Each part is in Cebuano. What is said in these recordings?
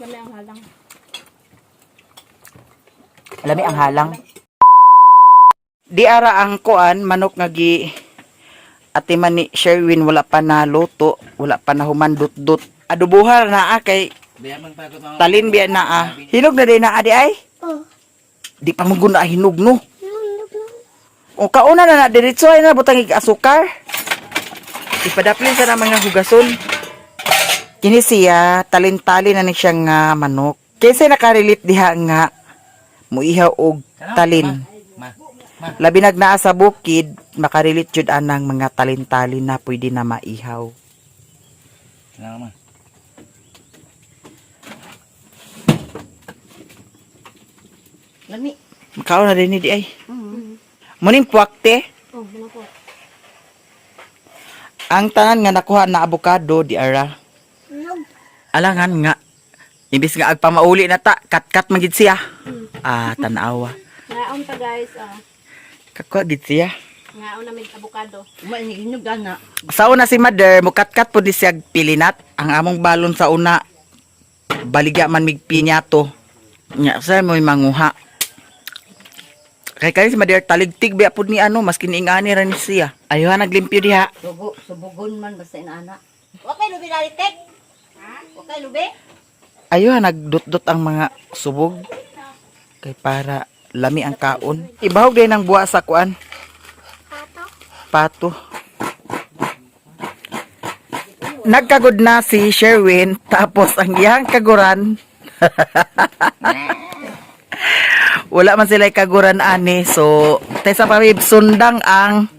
Lami ang halang. Lami ang halang. Di ara ang kuan manok nga gi ate man ni Sherwin, wala pa na luto, wala pa na humandut-dut. Adubuha na kay talin biya na ah. Hinog na din na adi ay? Oh. Di pa mo guna hinog, no. Hinog na. O kauna na na diretso ay na butang ig asukar. Ipadaplin sa na mga hugason. Kini siya talin-tali na ni siya nga manok. Kaysa nakarelate diha nga muihaw og talin. Labi nag naa sa bukid, makarelate jud anang mga talin-talin na pwede na maihaw. Lami. Makaon na din ni di ay. Muning puwakte. Oh, ano po? Ang tanan nga nakuha na abokado di ara. Hinog. Alangan nga. Imbis nga agpamauli na ta, kat-kat man gid siya. Ah, tanawa. Ngaon pa, guys. Oh. Kakuha gid siya. Ngaon na may avocado. Hinog na. Sa una si mother, mukat-kat po di siya pilinat. Ang among balon sa una, baligya man mig pinyato. Nya, sa mo'y manguha. Kay kay si mother taligtig biya pud ni ano, maski niingani ra ni siya. Ayuha naglimpyo diha. Subo, subugon man basta inaana. Okay, lubi na tek. Okay, lubi. Ayuha nagdutdot ang mga subog. Kay para lami ang kaon. Ibahog din ang buwa sa kuan. Pato. Nagkagod na si Sherwin, tapos ang iyang kaguran. Wala man sila kaguran ani, so taysa pa sundang ang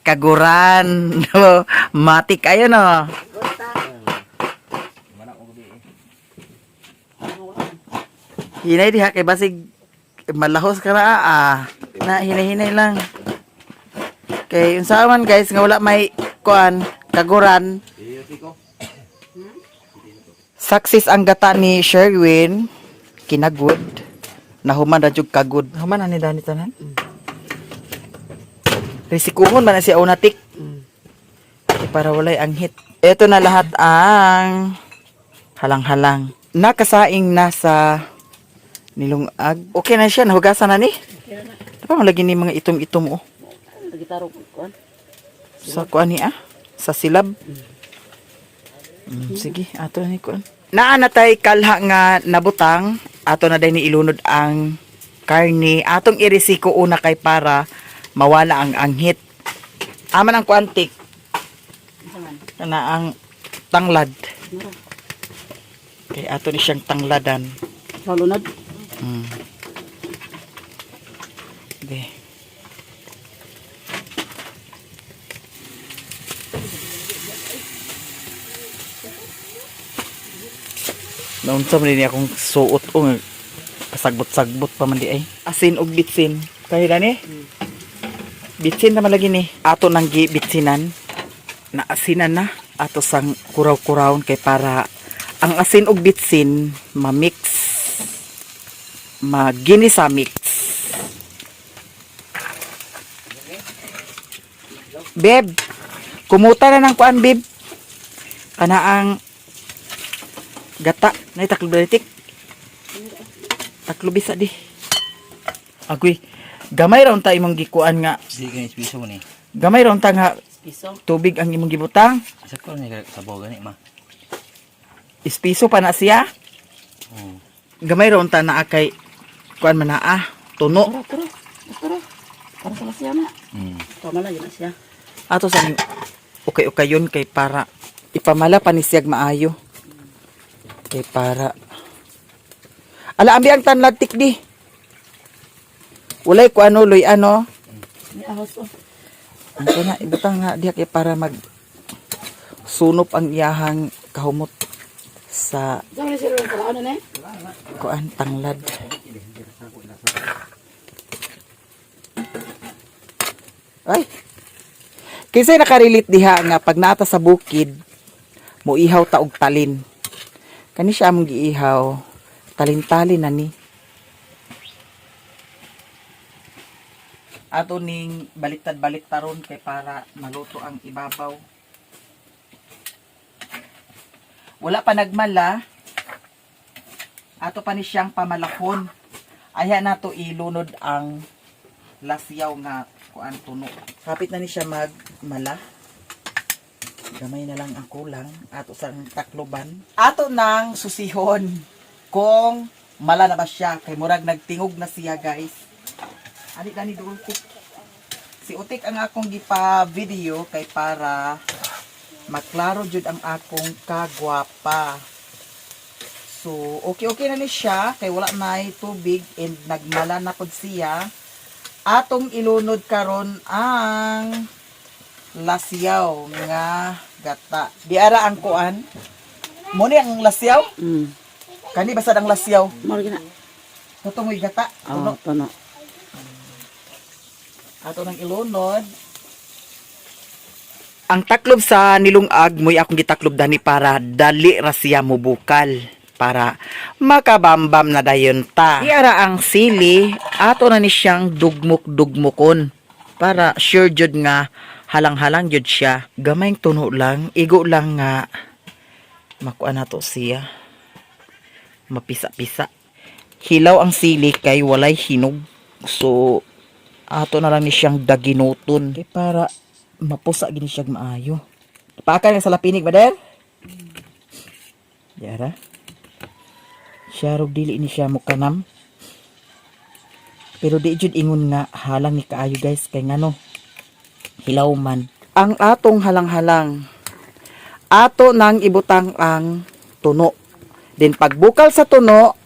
kaguran. Matik ayo, no. Hinay diha kay basig malahos ka na ah. Na hinay-hinay lang. Kay unsa man, guys, nga wala may kuan kaguran. Success ang gata ni Sherwin, kinagod. Nahuman ra jud kagod. Human ani dani tanan. Risikuhon man na siya una tik. Kay para walay anghit. Ito na lahat ang halang-halang. Nakasaing na sa nilungag. Okay na siya, nahugasan na ni. Dapat mo lagi ni mga itom-itom oh. Gitarong kuan. Sa kuan ni ah, sa silab. Sige, ato na ni kuan. Naa na tay kalha nga nabutang, ato na day ni ilunod ang karne. Atong irisiko una kay para mawala ang anghit. Aman ang kuantik na ang tanglad. Kay ato ni siyang tangladan. Sa lunod. Okay. Naunsa man din akong suot o nga pasagbot-sagbot pa man di ay. Asin og bitsin. Kaya ni? Bitsin naman lagi ni. Ato nang gi bitsinan. Na asinan na. Ato sang kuraw-kurawon kay para ang asin og bitsin ma-mix, maginisa mix. Beb, kumuta na ng kuan, beb. Kana ang gata, nay taklob tik. Taklob isa di. Agoy, gamay ra unta imong gikuan nga. Sige ka piso ni. Gamay ra unta nga Piso. tubig ang imong gibutang. Sa ko ni sabaw gani ma. Ispiso pa na siya. Oh. Gamay ra unta naa kay kuan man naa, tuno. Tara, tara. Tara. Para sa siya na. Tama lang yun na siya. Ato sa okay-okay yun kay para ipamala pa ni siyag maayo. Kay para ala ambi ang tanlad tikdi. Walay ko ano loy ano. May ahos oh. Ang na ibutang na diha kay para mag sunop ang iyahang kahumot sa Sa man siya ron ano ne? kuan tanglad. Ay. Kinsay nakarelate diha nga pag naata sa bukid, muihaw ta og talin? Kani siya among giihaw, talin-talin na ni. Ato ning baliktad-baliktaron kay para maluto ang ibabaw. Wala pa nagmala. Ato pa ni siyang pamalakon. Aya na to ilunod ang lasyaw nga kuan tuno. Kapit na ni siya magmala. Gamay na lang ang kulang. Ato sa takloban. Ato nang susihon kung mala na ba siya. Kay murag nagtingog na siya, guys. Ali gani doon ko. Si Utik ang akong gipa video kay para maklaro jud ang akong kagwapa. So, okay-okay na ni siya kay wala may tubig and nagmala na pod siya. Atong ilunod karon ang lasyaw nga gata. Di ara ang kuan. Mo ni ang lasyaw? Kani basad ang lasyaw. Moro gina. Tuto mo'y gata. Tuno. Oh, tuno. Ato nang ilunod. Ang taklob sa nilungag mo'y akong gitaklob dani para dali ra siya mubukal para makabambam na dayon ta. Iara ang sili, ato na ni siyang dugmok-dugmokon para sure jud nga halang-halang jud siya. Gamayng tuno lang, igo lang nga makuha nato siya. Mapisa-pisa. Hilaw ang sili kay walay hinog. So, ato na lang ni siyang daginuton. Kay para mapusa gini siya maayo. Paakay na sa lapinig, mader? Yara. Siya rog dili ni siya mukanam. Pero di jud ingon nga halang ni kaayo, guys, kay ngano hilaw man. Ang atong halang-halang ato nang ibutang ang tuno. Din pagbukal sa tuno,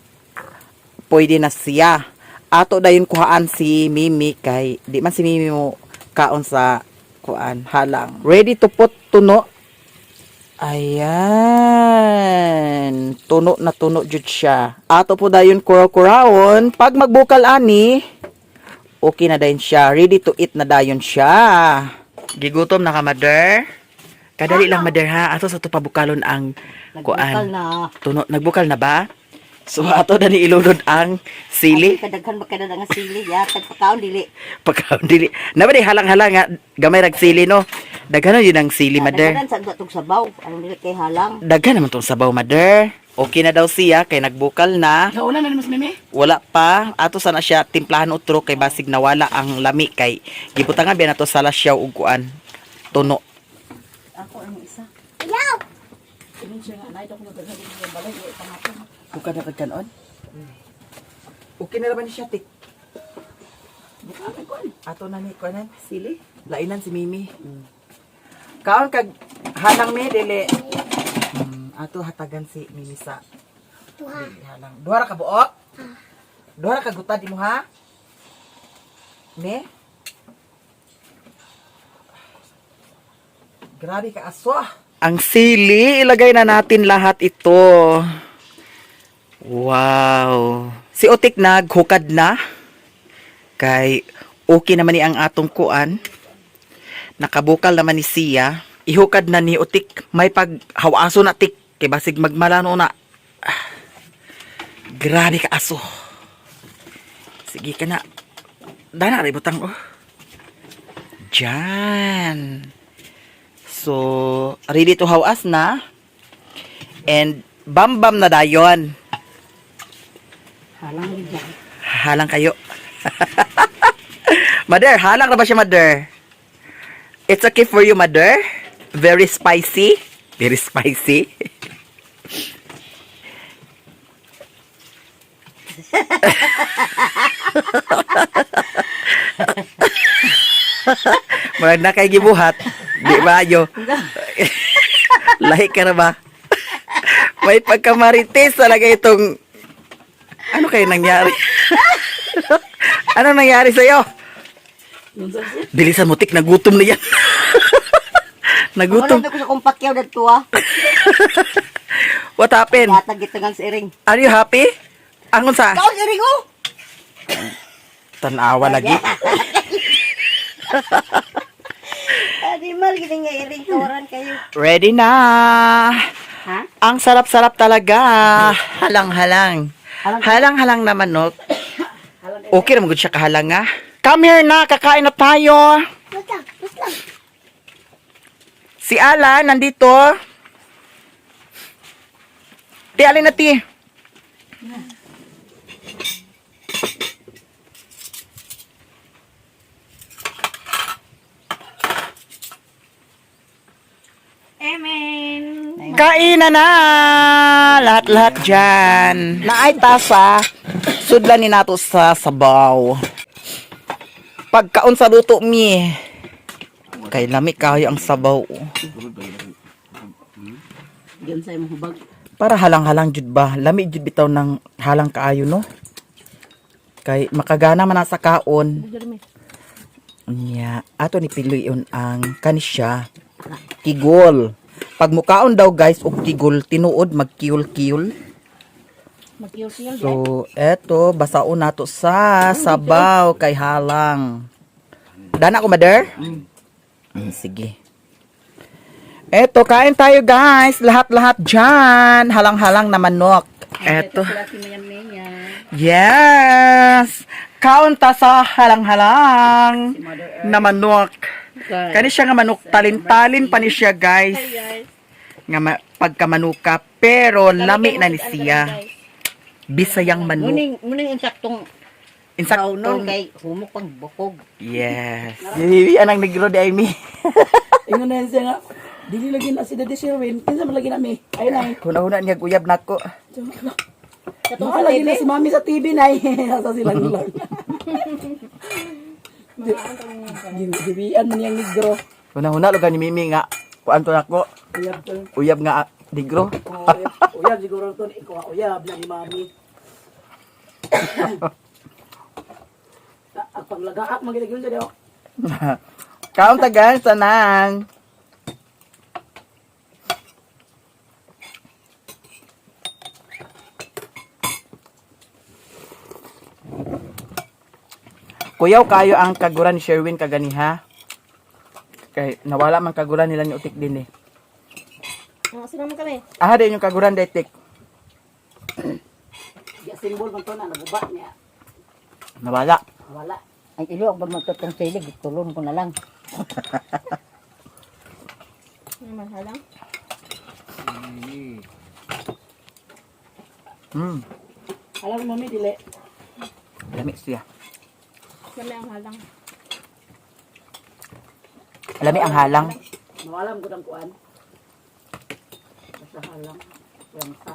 pwede na siya. Ato dayon kuhaan si Mimi kay di man si Mimi mo kaon sa kuan halang. Ready to put tuno. Ayan. Tuno na tuno jud siya. Ato po dayon kuraw-kurawon. Pag magbukal ani, okay na dayon siya. Ready to eat na dayon siya. Gigutom na ka, mother? Kadali lang, mother, ha. Ato sa to pabukalon ang Nagbukal kuan. na. Tuno, nagbukal na ba? So ato na ni ilunod ang sili. Ay, kadaghan ba kada nga sili ya, tagpakaon dili. Pagkaon dili. Na ba di halang-halang nga gamay rag sili no. Daghan yun ang sili, mother. Daghan sa tong sabaw, aron dili kay halang. Daghan naman tong sabaw, mother. Okay na daw siya kay nagbukal na. Nauna na ni mas Mimi? Wala pa. Ato sana siya timplahan utro kay basig nawala ang lami kay gibutangan biya nato sa lasyaw ug kuan. Tuno. Ako ang isa. Buka na kag kanon? Okay na raman siya tik. Ato na ni kuanan Sili? Lainan si Mimi. Kaon kag halang mi dili. Ato hatagan si Mimi sa duha. Halang. Duha ra ka buok? Duha ra ka gutad imo ha? Ne? Grabe ka aso. Ang sili, ilagay na natin lahat ito. Wow. Si Otik naghukad na. Kay okay naman ni ang atong kuan. Nakabukal naman ni siya. Ihukad na ni Otik. May paghawaso na tik. Kay basig magmalano na. Ah. Grabe ka aso. Sige ka na. Dana rin butang oh. Diyan. So, ready to hawas na. And bam-bam na dayon. Halang gid yan. Halang kayo. Mother, halang na ba siya, mother? It's okay for you, mother. Very spicy. Very spicy. Murag na kay gibuhat. Di ba ayo? Lahi ka na ba? May pagkamarites talaga itong ano kayo nangyari? Ano nangyari sa'yo? Bilisan mo, tik. Nagutom na yan. Nagutom. Wala na ko sa kong pakyaw dadto ah. What happened? Yatag gitangan sa iring. Are you happy? Angon sa? Kaon iring oh. Tanawa lagi. Animal gid nga iring kawaran kayo. Ready na. Ha? Ang sarap-sarap talaga. Halang-halang. Halang-halang na manok. Okay naman gud siya kahalang ah. Come here na, kakain na tayo. Si Alan, nandito. Ti, alin na ti? Amen. Kainan na! Lahat-lahat dyan. Naay tasa, sudlan ni nato sa sabaw. Pagkaon sa luto mi. Kay lami kayo ang sabaw. Diyan sa imong hubag. Para halang-halang jud ba? Lami jud bitaw ng halang kaayo no? Kay makagana man na sa kaon. Nya, ato ni pilion ang kanisya. Kigol. Pag mukaon daw guys og kigol, tinuod magkiyol-kiyol. Magkiyol-kiyol. So, eto, basaon nato sa sabaw kay halang. Dana ko, mother? Sige. Eto, kain tayo guys. Lahat-lahat dyan. Halang-halang na manok. Eto. Yes! Kaon ta sa halang-halang na manok. Kani siya nga manok, talin-talin pa ni siya guys. Nga pagkamanuka, pero lami na ni siya. Bisayang manok. Muning muning insaktong Insaktong. Insaktong kay humok pang bukog. Yes. Bibi, anang negro di ay mi. Ingon na siya nga, dili lagi na si Daddy Sherwin, kinsa man lagi na mi. Ay nay. Huna-huna niya guyab nako. Naa lagi na si Mami sa TV nay. Asa sila lang. Gibian man niyang negro. Huna-huna lugar ni Mimi nga. Kuan to nako. Uyab to. Uyab nga negro. Oh, uyab, uyab siguro to ni ikaw uyab na ni Mami. Ang panglagaak man gid yun sa diyo. Kaon ta guys tanan. Kuyaw kayo ang kaguran ni Sherwin kaganiha. Kay nawala man kaguran nila ni Utik din eh. Ang asa naman kami. Aha din yung kaguran detik. Ya simbol man to na naguba niya. Nawala. Wala. Ang ilo ang pagmagtutong silig, tulon ko na lang. Ano man halang? Alam mo Mami dili. Lami siya. Lami ang halang. Lami ang halang. Mawalam ko ang kuan. Basta halang. Yang sa.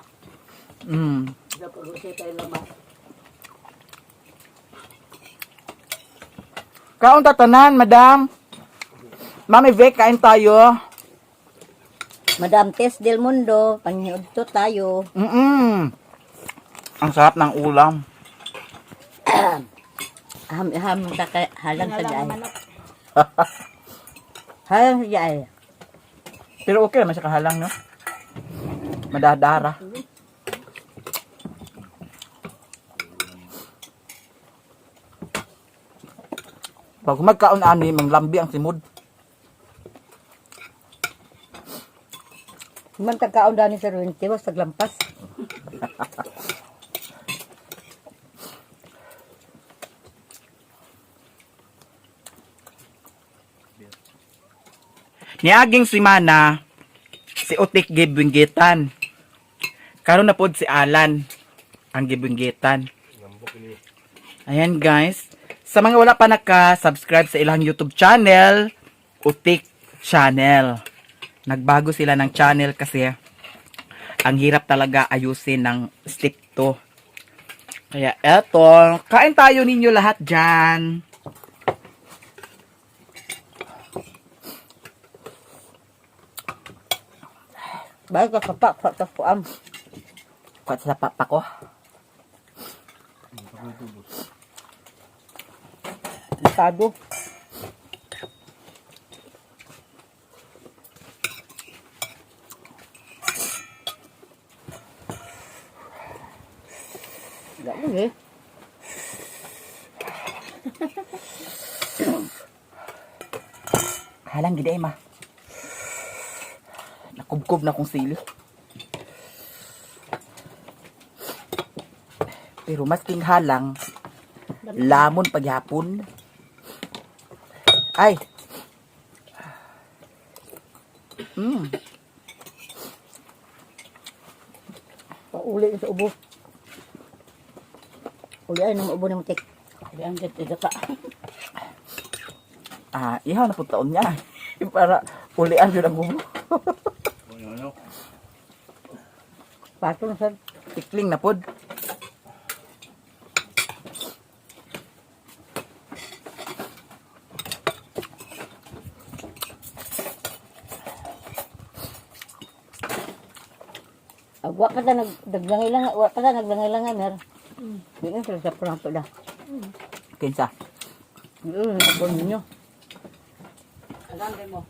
Sa pag-usay tayo lamas. Kaon tatanan, madam. Mami Vic, kain tayo. Madam Tess del Mundo, panghiudto tayo. Ang sarap ng ulam. Aham aham ta kay halang sa Halang diay. ang manok. Halang sa diay. Pero okay naman siya kahalang, no? Madadara. Pag magkaon ani, manglambi ang simod. Man tagkaon dani sa ruin tiwas taglampas. Niaging si Mana, si Utik gibinggitan. Karon na pod si Alan ang gibinggitan. Ayan guys, sa mga wala pa naka-subscribe sa ilang YouTube channel, Utik Channel. Nagbago sila ng channel kasi ang hirap talaga ayusin ng step 2. Kaya eto, kain tayo ninyo lahat dyan. Bagay ka kapak pa ta kuam. Kuat sa papa ko. Tado. Galo eh. Halang gid ay ma. Nakubkob na kong sili. Pero masking halang, lamon paghapon. Ay. Uli sa ubo. Uli ay nang ubo ng tik. Uli ang git ka. Ah, ihaw na po taon niya. Para ulian yun ang ubo. Ano ano? Patong sir. Tikling na pod. Wa pa ta nag naglangay-langay, wa pa ta naglangay-langay mer. Di na sila sa pranto da. Kinsa? Ako ninyo. Alam mo.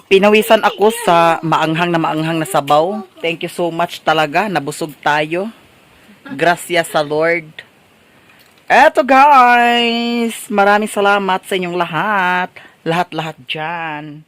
Pinawisan ako sa maanghang na sabaw. Thank you so much talaga. Nabusog tayo. Gracias sa Lord. Eto guys, maraming salamat sa inyong lahat. Lahat-lahat dyan.